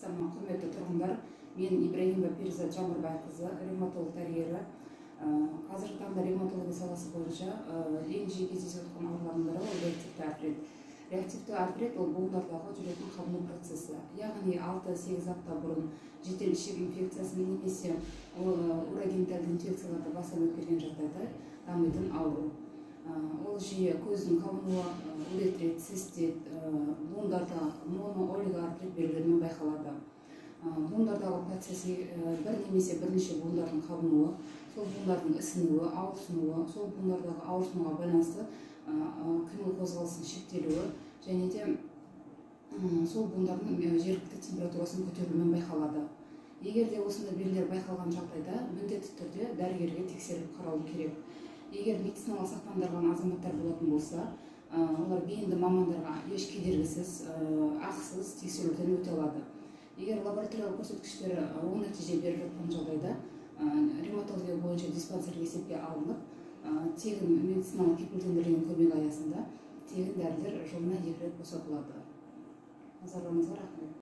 Құрметті тұрғындар, мен Ибрагимова Перизат Жаңбырбайқызы, ревматолог дәрігері. Қазіргі таңда ревматология саласы бойынша ең жиі кездесіп жатқан аурулардың бірі ол реактивті артрит. Реактивті артрит ол буындардағы жүретін қабыну процесі. Яғни 6-8 апта бұрын жедел ішек инфекциясы немесе урогенитальды инфекцияларды бастан өткерген жағдайда дамитын ауру. Ол жиі көздің қабынуы, уретрит, цистит, буындарда моно-олигоартрит белгілерімен байқалады. Буындардағы процесс бір немесе бірнеше буындардың қабынуы, сол буындардың ісінуі, ауырсынуы, сол буындардағы ауырсынуға байланысты қимыл қозғалысының шектелуі және де сол буындардың жергілікті температурасының көтерілуімен байқалады. Егер де осындай белгілер байқалған жағдайда міндетті түрде дәрігерге тексеріліп қаралу керек. Егер медициналық сақтандырылған азаматтар болатын болса, олар бейінді мамандарға еш кедергісіз, ақысыз тексеруден өте алады. Егер лабораториялық көрсеткіштері оң нәтиже беріп жатқан жағдайда ревматология бойынша диспансерлік есепке алынып, тегін медициналық кепілдендірілген көмек аясында тегін дәрілер жылына 2 рет босатылады. Назарларыңызға рахмет.